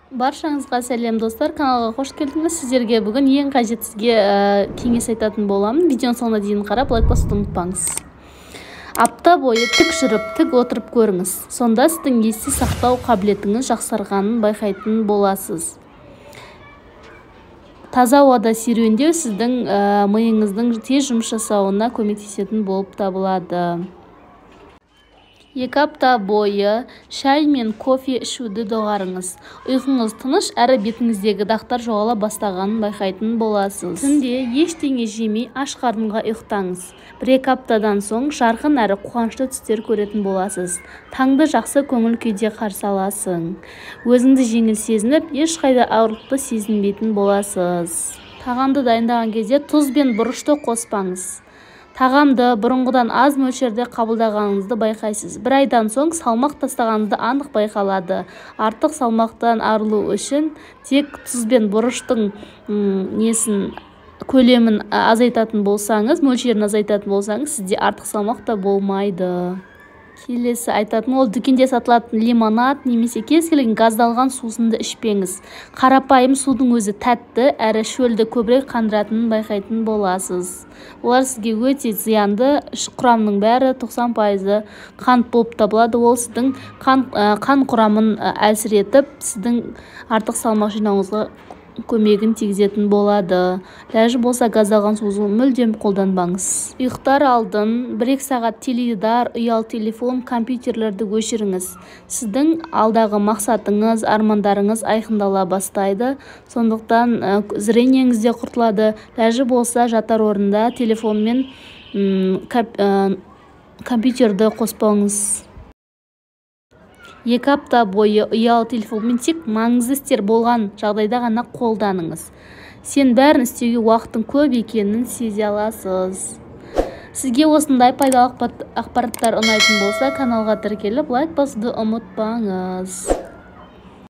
Баршаңызға сәлем, достар! Каналға қош келдіңіз. Сіздерге бүгін ең қажет сізге кеңес айтатын боламын. Видеоның соңына дейін қарап, лайк басуды ұмытпаңыз. Апта бойы тік жүріп, тік отырып көріңіз. Сонда сіздің есте сақтау қабілетіңіз жақсарғанын байқайтын боласыз. Таза ауада серуендеу сіздің миыңыздың тез жұмыс жасауына көмектесетін болып табылады. 2 апта бойы шай мен кофе ішуді доғарыңыз. Ұйқыңыз тыныш әрі бетіңіздегі дақтар жоғала бастағанын байқайтын боласыз. Түнде ештеңе жемей, аш қарынға ұйықтаңыз. 1-2 аптадан соң жарқын әрі қуанышты түстер көретін боласыз. Таңды жақсы көңіл күйде қарсы аласың. Өзіңді жеңіл сезініп, ешқайда ауырлықты сезінбейтін боласыз. Тағамды дайындаған кезде тұз бен бұрышты қоспаңыз. Тағамды бұрынғыдан аз мөлшерде қабылдағаныңызды байқайсыз. Бір айдан соң салмақ тастағаныңызды анық байқалады. Артық салмақтан арылу үшін тек тұз бен бұрыштың несін, көлемін азайтатын болсаңыз, мөлшерін азайтатын болсаңыз, сізде артық салмақ та болмайды. Келесі айтатын ол: дүкенде сатылатын лимонад немесе кез келген газдалған сусынды ішпеңіз. Қарапайым судың өзі тәтті әрі шөлді көбірек қандыратынын байқайтын боласыз. Олар сізге өте зиянды. Құрамының бәрі, 90%-ы қант болып табылады. Ол сіздің қан құрамын әлсіретіп, сіздің артық салмақ жинауыңызға көмегін тигізетін болады. Ләжі болса, газдалған суды мүлдем қолданбаңыз. Ұйықтар алдын 1-2 сағат теледидар, ұялы телефон, компьютерлерді өшіріңіз. Сіздің алдағы мақсатыңыз, армандарыңыз айқындала бастайды. Сондықтан зрение ңіз де құртылады. Ләжі болса, жатар орында телефон мен компьютерді қоспаңыз. 2 апта бойы ұялы телефонмен тек маңызды істер болған жағдайда ғана қолданыңыз. Сен бәрін істеуге уақыттың көп екенін сезе аласыз. Сізге осындай пайдалы ақпараттар ұнайтын болса, каналға тіркеліп, лайк басуды ұмытпаңыз.